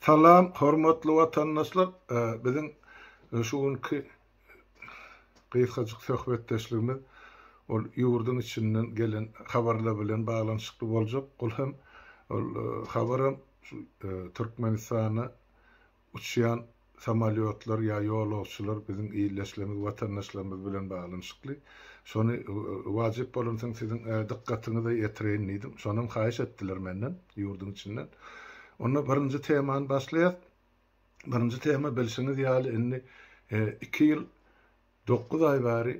Salam hormatly watandaşlar biziň şu günki gysgajyk söhbetdeşligimiz ol ýurduň içinden gelen habarlar bilen baglanyşykly boljak ol hem ol habaram şu Türkmenistana Uçýan samolýotlar ýa ýolagçylar biziň ildeşlerimiz, watandaşlarymyz bilen baglanyşykly. Şony wajyp bolansoň siziň dykgatyňyza ýetireýin diýdim. Şonam haýyş etdiler menden, ýurduň içinden. Onda birinji temany başlaýas. Birinji tema bilşiňiz ýaly indi iki ýyl dokuz aý bäri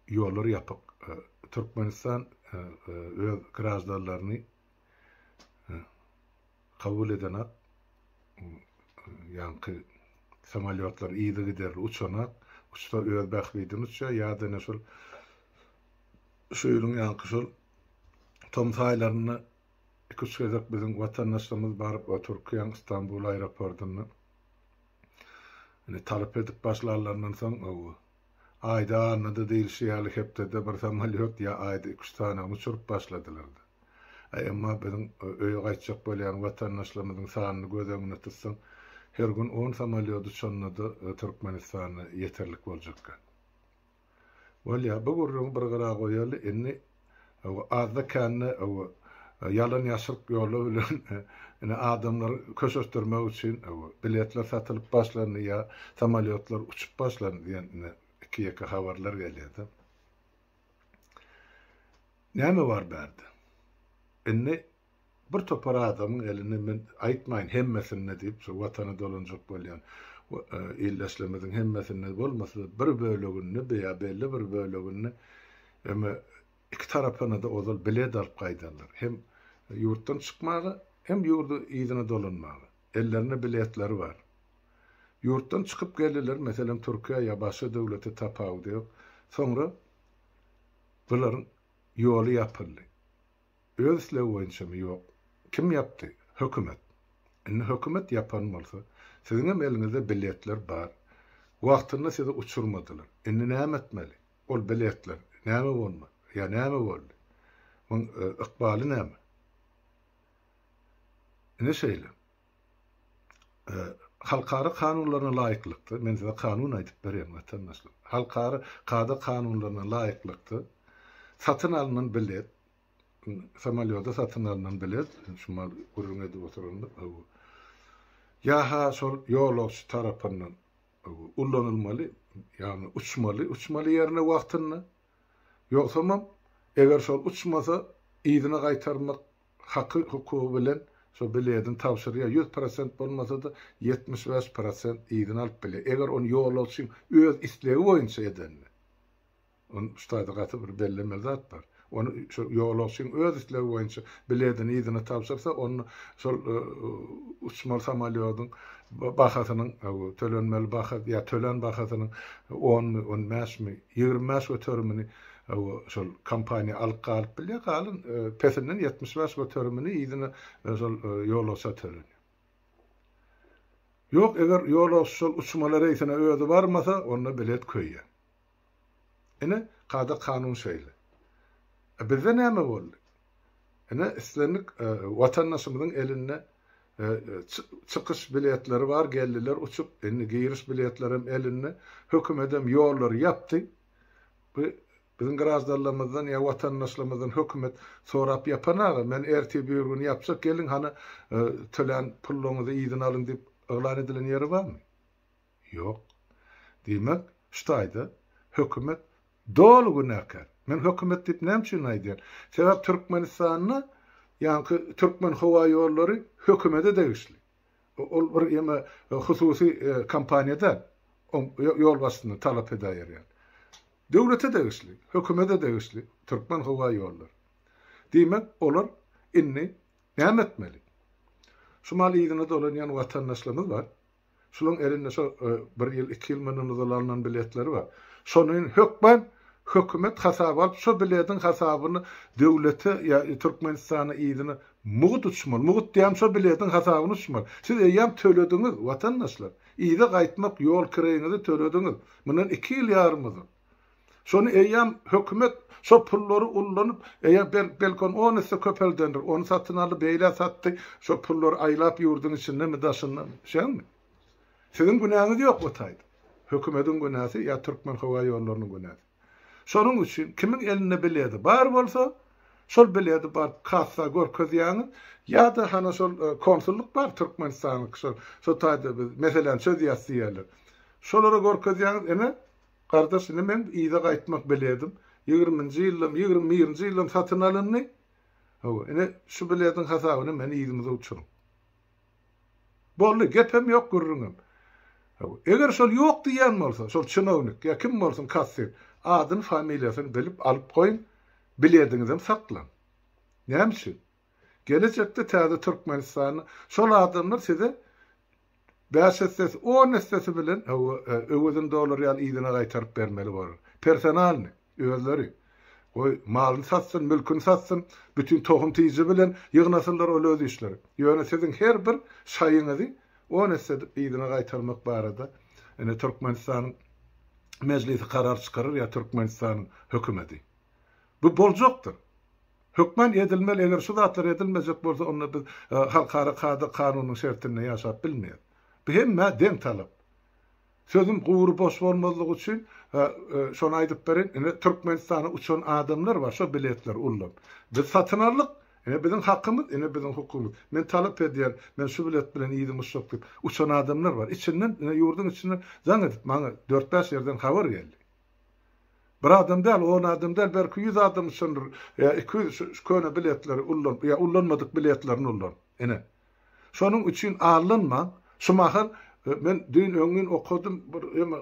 ýollar ýapyk. Türkmenistan öz graždanlaryny kabul edenak. Ýaňky samolýotlar yzygiderli uçanak. Uçsa öz bähbidine uçýar ýa-da ine şol şu ýylyň ýaňky şol tomus aýlarynda iki-üç gezek biziň watandaşlarymyz baryp o Türkiýäň Istanbul aeroportynda indi talap edip başlanlaryndan soň aýda annada diýlişi ýaly hepdede bir samolýot ýa aýda iki-üç sanyny uçuryp başladylar. Emma biziň öýe gaýtjak bolýan watandaşlarymyzyň sanyny göz öňünde tutsaň, her gün on samolýot uçanda-da Türkmenistanda ýeterlik boljakka. Bolýar, bu gürrüňi bir gyra goýaly, indi azda-kände ýalan-ýaşryk ýoly bilen ine adamlary köşeşdirmek üçin biletler satylyp başlandy ýa samolýotlar uçup başlandy diýen ine iki-ýeke habarlar gelýär-de. Näme bar bärde? Indi bir topar adamyň elinde men aýtmaýyn hemmesinde diýip şu watana dolanjak bolýan ildeşlerimiziň hemmesinde bolmasa-da bir böleginde ýa belli bir böleginde eme iki tarapyna-da ozal bilet alyp gaýdarlar. Hem ýurtdan çykmaga, hem ýurda yzyna dolanmaga. Ellerinde biletleri bar. Ýurtdan çykyp geldiler, meselem Türkiýä ýa başga döwlete tapawudy ýok. Soňra Bularyň ýoly ýapyldy. Öz islegi boýunçamy? Ýok. Kim ýapdy? Hökümet. Indi hökümet ýapan bolsa, siziňem eliňizde biletler bar. Wagtynda sizi uçurmadylar. Indi näme etmeli? Ol biletler näme bolmaly? Ýa näme boldy? Muň ykbaly näme? Ine şeýle. Halkara kanunlaryna laýyklykda, men size kanun aýdyp berýän watandaşlar. Halkara kada-kanunlaryna laýyklykda satyn alnan bilet, samolýoda satyn alnan bilet, şu mal gürrüň edip oturanda, ýa-ha şol ýolagçy tarapyndan ullanylmaly, ýagny uçmaly, uçmaly ýerine wagtynda, ýogsamam eger şol uçmasa yzyna gaýtarmak haky hukugy bilen şo biledini tabşyrýar, 100% bolmasa-da 75% yzyna alyp bilýär. Eger ony ýolagçyň öz islegi boýunça edende. Ony şu taýda gaty bir bellemeli zat bar. Ony şo ýolagçyň öz islegi boýunça biledini yzyna tabşyrsa, onda şol uçmaly samolýodyň bahasynyň tölenmeli baha ýa tölän bahasynyň onmy, on bäşmi, 25 göterimini Hawa, şol kompaniýa alyp galyp bilýär, galan pesinden 75 göterimini yzyna şol ýolagça tölenýär. Ýok, eger ýolagçy şol uçmaly reýsine özi barmasa, onda bilet köýýär. Ine, kada-kanun şeýle. E, bizde näme boldy? Ine, islendik watandaşymyzyň elinde çykyş biletleri bar, geldiler uçup, indi giriş biletlerem elinde, hökümedem ýollary ýapdy. Bu biziň graždanlarymyzdan ýa watandaşlarymyzdan hökümet sorap ýapan aga, men ertir birigün ýapjak geliň hany tölän pullaryňyzy yzyna alyň diýip yglan edilen ýeri barmy? Ýok. Diýmek, şu taýda hökümet doly günäkär. Men hökümet diýip näme üçin aýdýan? Sebäp Türkmenistanda ýaňky Türkmenhowaýollary hökümete degişli. Ol bir ýeme hususy kompaniýa däl. Oň ýolbaşçysyny talap edäýerýän. Döwlete degişli, hökümete degişli Türkmen howa ýollary. Diýmek, olar indi näme etmeli? Şu mal yzyna dolanýan watandaşlarymyz bar. Şularyň elinde şo bir ýyl, iki ýyl mundan ozal alnan biletleri bar. Şony hökman hökümet hasaba alyp, şo bilediň hasabyny döwlete ýa Türkmenistana yzyna mugt uçmaly. Mugt diýýän şo bilediň hasabyny uçmaly. Siz eýýäm tölediňiz, watandaşlar. Yza gaýtmak ýol kireýiňizi tölediňiz. Mundan iki ýyl ýarym ozal. Şony eýýäm hökümet şo pullary ullanyp, eýýäm bel, belki ony on esse köpeldendir. Ony satyn aldy, beýlä satdy, şo pullary aýlap ýurduň içindemi, daşyndamy? Şeňmi? Siziň günäňiz ýok o taýda. Hökümediň günäsi ýa Türkmenhowaýollarynyň günäsi. Şonuň üçin kimiň elinde biledi bar bolsa, şol biledi baryp kassa görkezýäňiz ýa-da hana şol konsullyk bar Türkmenistanyňky şol, şo taýda biz meseläni çözýäs diýýärler. Şolara görkezýäňiz, ine, gardaş ine meň yza gaýtmak biledim, ýigriminji ýyldam, 21-nji ýyldam satyn alyndy. Hawa, ine şu bilediň hasabyna meni yzymyza uçuryň. Boldy, gepem ýok, gürrüňem. Hawa, eger şol ýok diýýän bolsa, şol çinownik ýa kim bolsun kassir, adyny, familiýasyny bilip alyp goýuň, bilediňizem saklaň. Näme üçin? Gelejekde täze Türkmenistanda şol adamlar size bäş essesi, on essesi bilen, hawa, öwezini dolar ýaly yzyna gaýtaryp bermeli bolar. Personalny. Özleri. Goý, malyny satsyn, mülküni satsyn, bütin tohum-tiji bilen ýygnasynlar ol öz işleri. Ýöne siziň her bir şaýyňyzy on esse edip yzyna gaýtarmak barada ine Türkmenistanyň Mejlisi karar çykarar ýa Türkmenistanyň hökümeti. Bu boljakdyr. Hökman edilmeli, eger şu zatlar edilmejek bolsa onda biz halkara kada-kanunyň şertinde ýaşap bilmeýäris. Bu hemmä deň talap. Sözüm gury boş bolmazlygy üçin şony aýdyp bereýin, ine Türkmenistana uçan adamlar bar şo biletleri ullanyp. Biz satyn aldyk, ine biziň hakymyz, ine biziň hukugymyz. Men talap edýän, men şu bilet bilen yzyma uçjak diýip uçan adamlar bar. Içinden, ine ýurduň içinden jaň edip maňa dört-bäş ýerden habar geldi. Bir adam däl, on adam däl, belki ýüz adam uçandyr, ýa 200 şu köne biletleri ullanyp, ýa ullanmadyk biletlerini ullanyp. Ine. Şonuň üçin aldanmaň. Şu mahal men düýn öňňin okadym bir eme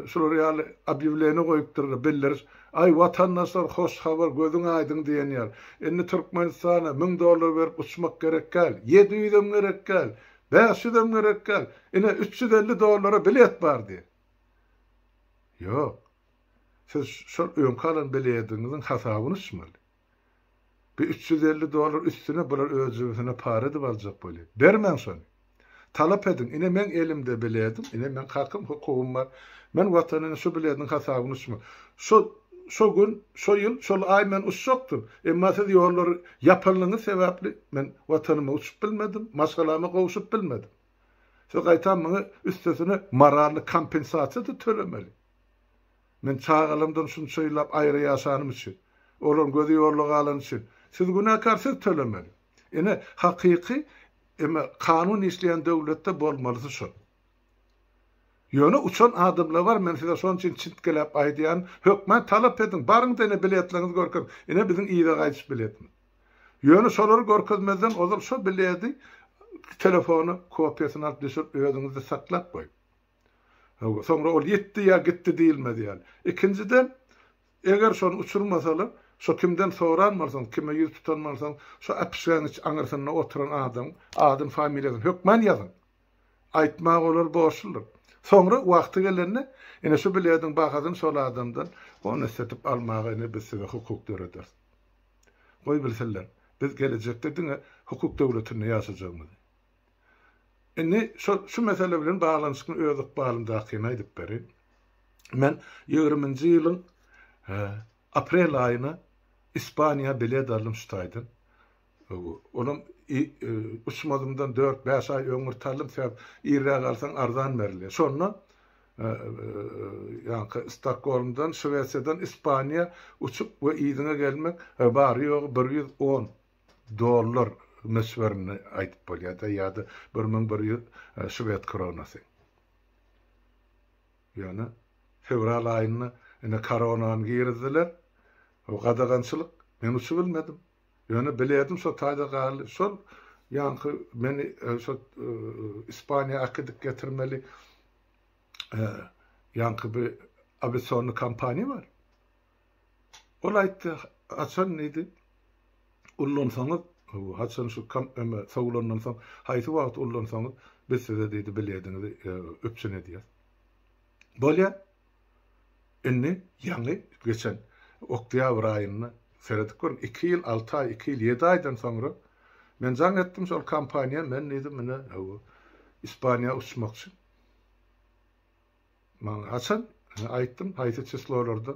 şular ýaly obýawleniýe goýupdyrlar bildiriş. Aý watandaşlar hoş habar gözüň aýdyň diýen ýaly. Indi Türkmenistana 1000 dollar berip uçmak gerek däl. 700-em gerek däl. 500-em gerek däl. Ine 350 dollara bilet bar diýen. Ýok. Siz şol öňki alan bilediňiziň hasabyny uçmaly. Bir 350 dollar üstüne bular öz jübüsine para edip aljak bolýar. Bermäň şony. Talap ediň, ine meň elimde biledim, ine meň hakym, hukugym bar. Men watanyna şu bilediň hasabyny uçmak. Şo şo gün, şo ýyl, şol aý men uçjakdym. Emma siz ýollary ýapanlygyňyz sebäpli men watanyma uçup bilmedim, maşgalama gowşup bilmedim. Siz gaýtam maňa üstesine moralny kompensasiýa-da tölemeli. Men çagalarymdan şunça ýyllap aýry ýaşanym üçin, olaryň gözi ýolda galany üçin, siz günäkär, siz tölemeli. Ine, hakyky eme kanun işleýän döwletde bolmalysy şol. Ýöne uçan adamlar bar, men size şonuň üçin çintgeläp aýdýan, hökman talap ediň, baryň-da ine biletleriňizi görkeziň, ine biziň yza gaýdyş biletimiz. Ýöne şolary görkezmezden ozal şo biledi telefona kopiýasyny alyp düşürip özüňizde saklap goýuň. Hawa, soňra ol ýitdi ýa gitdi diýilmez ýaly. Ikinjiden, eger şony uçurmasalar, şo kimden soran bolsaň, kime ýüz tutan bolsaň, şo äpişgäň iç aňyrsynda oturan adamyň adyny, familiýasyny hökman ýazyň. Aýtmaga olar borçludyr. Soňra wagty gelende, ine şu bilediň bahasyny şol adamdan on esse edip almaga ine biz size hukuk dörederis. Goý bilsinler, biz gelejekde diňe hukuk döwletinde ýaşajagymyzy. Indi şo şu mesele bilen baglanyşykly öz ykbalymdakyny aýdyp bereýin. Men ýigriminji ýylyň aprel aýyna Ispaniýa bilet aldym şu taýdan. Olam uçmazymdan dört-bäş aý öňürti aldym, sebäp irräk alsaň arzan berilýär. Şonda ýaňky Stokgolmdan, Şwesiýadan Ispaniýa uçup we yzyňa gelmek bary-ýogy 110 dollar möçberinde aýdyp bolýar-da, ýa-da 1100 şwed kronasy. Ýöne fewral aýynda ine koronany girizdiler. O gadagançylyk, men uçup bilmedim. Ýöne biledim şo taýda galdy. Şol ýaňky meni şo Ispaniýa äkidip getirmeli ýaňky bir awiasionnyý kompaniýa bar. Ol aýtdy, haçan diýdi, ullansaňyz, haçan şu eme sowulandan soň haýsy wagt ullansaňyz, biz size diýdi bilediňizi üpjün edýäs. Bolýa. Indi ýaňy geçen oktýabr aýynda seredip görüň, 2 ýyl 6 aý, 2 ýyl 7 aýdan soňra men jaň etdim şol kompaniýa, men diýdim, ine, Ispaniýa uçmakçy. Maňa haçan? Aýtdym, haýsy çislolarda?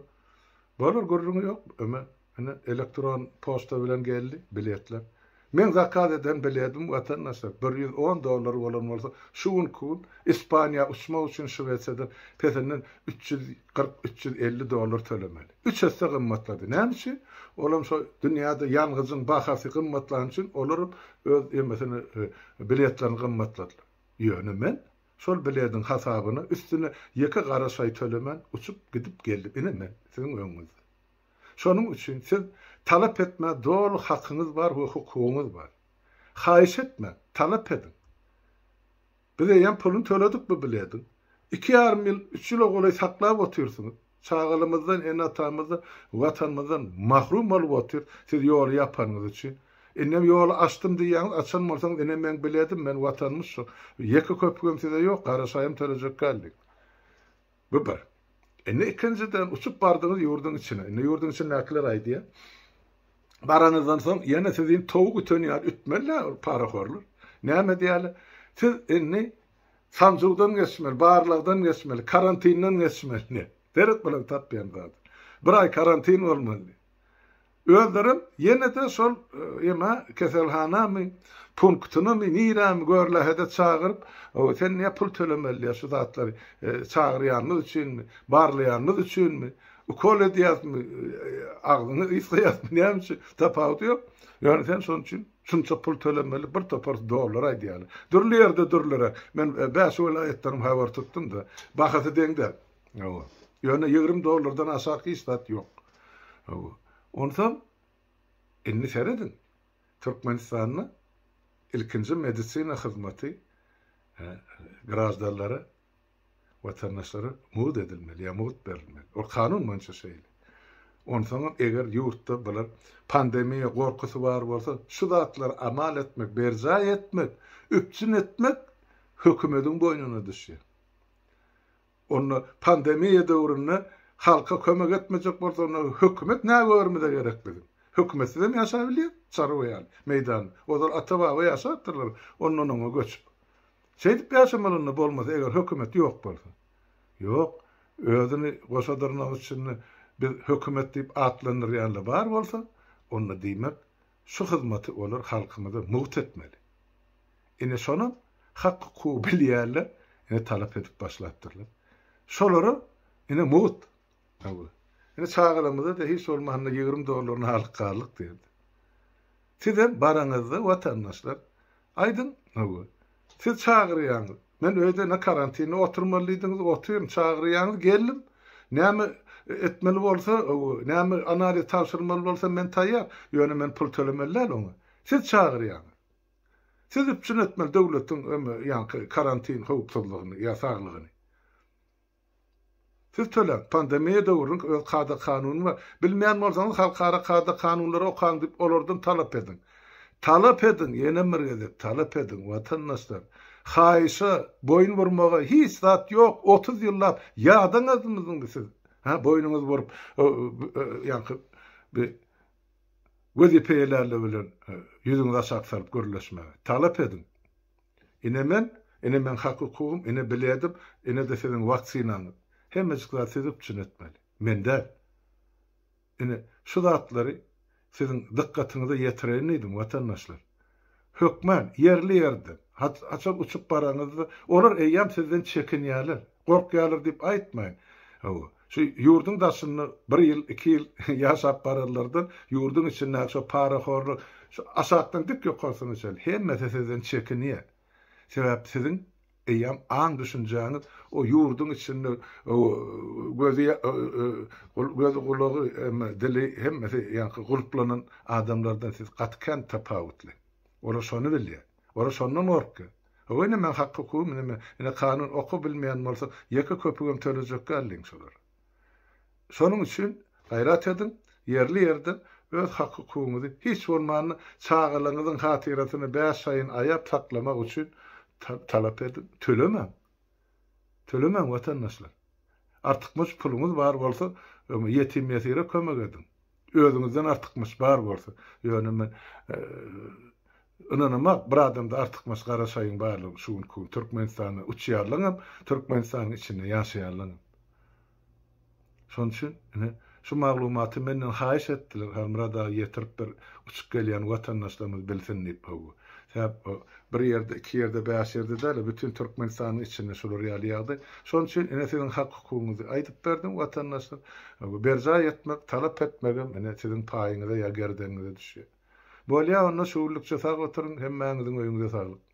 Bolar gürrüňi ýok. Öme ine elektron poçta bilen geldi biletler. Meň zakaz eden biledim watandaşlar 110 dollar bolan bolsa şu günki gün Ispaniýa uçmak üçin Şwesiýadan pesinden 340 350 dollar tölemeli. Üç esse gymmatlady. Näme üçin? Olam şo dünýäde ýangyjyň bahasy gymmatlany üçin olaram öz emesini biletlerini gymmatladylar. Ýöne men Şol bilediň hasabyna üstüne ýeke gara şaý tölemän uçup gidip geldim. Ine men, siziň öňüňizde. Şonuň üçin siz talap etmä doly hakyňyz bar we hukugyňyz bar. Haýyş etmäň, talap ediň. Biz eýýäm puluny töledik bu bilediň. Iki ýarym ýyl, üç ýyla golaý saklap otyrsyňyz. Çagalymyzdan, ene-atamyzdan, Watanymyzdan mahrum bolup otyrys, siz ýoly ýapanyňyz üçin. Indem ýoly açdym diýýäňiz, açan bolsaňyz ine meň biledim, men Watanymyz şu. Ýeke köpügem size ýok, gara şaýam tölejek däldik. Bu bir. Indi ikinjiden, uçup bardyňyz ýurduň içine. Indi ýurduň içindäkiler aýdýar. Baranyňyzdan soň ýene sizi towuk üten ýaly ütmeli-dä ol parahorlar. Näme diýýärler? Siz indi Sanjywdan geçmeli, barlagdan geçmeli, karantinden geçmeli. Seret bulaň tapýan zady. Bir aý karantin bolmaly. Özlerem ýene-de şol ema keselhanamy, punktunamy, nirämi görlähede çagyryp, sen niýe pul tölemeli diýýär şu zatlary çagyrýanymyz üçinmi, barlaýanymyz üçinmi, ukol edýäsmi, agzyňy ysgaýasmy näme üçin tapawudy ýok. Ýöne sen şonuň üçin Şunça pul tölemeli bir topar dollar aýdýarlar. Dürli ýerde dürliräk. Men bäş welaýatdanam habar tutdum-da. Bahasy deň däl. Hawa. Ýöne 20 dollardan aşak hiç zat ýok. Hawa. Onsoň indi serediň. Türkmenistanda ilkinji medisina hyzmaty graždanlara watandaşlara mugt edilmeli ýa mugt berilmeli. Ol kanun boýunça şeýle. Onsoňam eger ýurtda bular pandemiýa gorkusy bar bolsa, şu zatlary amal etmek, berjaý etmek, üpjün etmek hökümediň boýnuna düşýär. Onda pandemiýa döwründe halka kömek etmejek bolsa, onda hökümet nä görümize gerek biziň? Hökümetsizem ýaşap bilýär, çarwa ýaly meýdanda. Ozal ata-baba ýaşapdyrlar, ondan oňa göçüp. Şeýdip ýaşamaly onda bolmasa eger hökümet ýok bolsa. Ýok, özüni goşa dyrnak içinde biz hökümet diýip atlandyrýanlar bar bolsa, onda diýmek şu hyzmaty olar halkymyza mugt etmeli. Ine şonam hak hukugy bilýänler ine talap edip başlapdyrlar. Şolara ine mugt. Hawa. Ine çagalarymyza-da hiç bolmanda 20 dollaryny alyp galdyk diýdi. Sizem baraňyzda watandaşlar Aýdyň, hawa. Siz çagyrýaňyz. Men öýde ine karantinde oturmaly diýdiňiz, otyryn, çagyrýaňyz, geldim. Näme etmeli bolsa, hawa, näme analiz tabşyrmaly bolsa men taýýar. Ýöne men pul tölemeli däl oňa. Siz çagyrýaňyz. Siz üpjün etmeli döwletiň ýaňky karantin howpsuzlygyny ýa saglygyny. Siz töläň. Pandemiýa döwrüniň öz kada-kanuny bar. Bilmeýän bolsaňyz halkara kada-kanunlary okaň diýip olardan talap ediň. Talap ediň, ýenem bir gezek talap ediň, watandaşlar. Haýyşa, boýun burmaga hiç zat ýok, 30 ýyllap ýadaňyzmyzyňmy siz? Hä, boýnuňyzy burup, ýaňky bir wezipe eýelärler bilen ýüzüňizi aşak salyp gürleşmäge. Talap ediň. Ine men, ine meň hak-hukugym, ine biledim, ine-de siziň waksinaňyz. Hemmejik zady siz üpjün etmeli. Men däl. Ine, şu zatlary siziň dykgatyňyza ýetireýin diýdim, watandaşlar. Hökman, ýerli-ýerden, haçan uçup baraňyzda, olar eýýäm sizden çekinýärler, gorkýarlar diýip aýtmaýyn. Hawa, şu ýurduň daşynda bir ýyl, iki ýyl ýaşap baranlardan ýurduň içindäki şo parahorlar, şu aşakdan dik ýokarsyna çenli hemmesi sizden çekinýär. Sebäp siziň eýýäm aň-düşünjäňiz o ýurduň içinde gözi gözi gulagy dili hemmesi ýaňky gulplanan adamlardan siz gaty kän tapawutly. Olar şony bilýär. Olar şondan gorkýar. Hawa ine meň hak hukugym ine men ine kanun oka bilmeýän bolsa ýeke köpügem tölejek däldiň şolara. Şonuň üçin gaýrat ediň ýerli ýerden öz hak hukugyňyzy hiç bolmanda çagalaryňyzyň hatyrasyna bäş aýyny aýap saklamak üçin talap ediň tölemäň. Tölemäň watandaşlar. Artykmaç puluňyz bar bolsa ýetim ýesire kömek ediň. Özüňizden artykmaç bar bolsa. Ýöne men ynanamak bir adamda artykmaç gara şaýyň barlygyny şu günki gün Türkmenistanda uçýarlaňam, Türkmenistanyň içinde ýaşaýarlaňam. Şonuň üçin ine. Şu maglumaty menden haýyş etdiler, Halmyrat aga ýetirip ber, uçup gelýän watandaşlarymyz bilsin diýip hawa. Sebäp bir ýerde, iki ýerde, bäş ýerde däl-de, bütin Türkmenistanyň içinde şular ýaly ýagdaý. Şonuň üçin ine siziň hak-hukugyňyzy aýdyp berdim watandaşlar. Berjaý etmek, talap etmegem ine siziň paýyňyza ýa gerdeniňize düşýär. Bolýa onda şu günlükçe sag oturyň, hemmäňiziň öýüňize saglyk.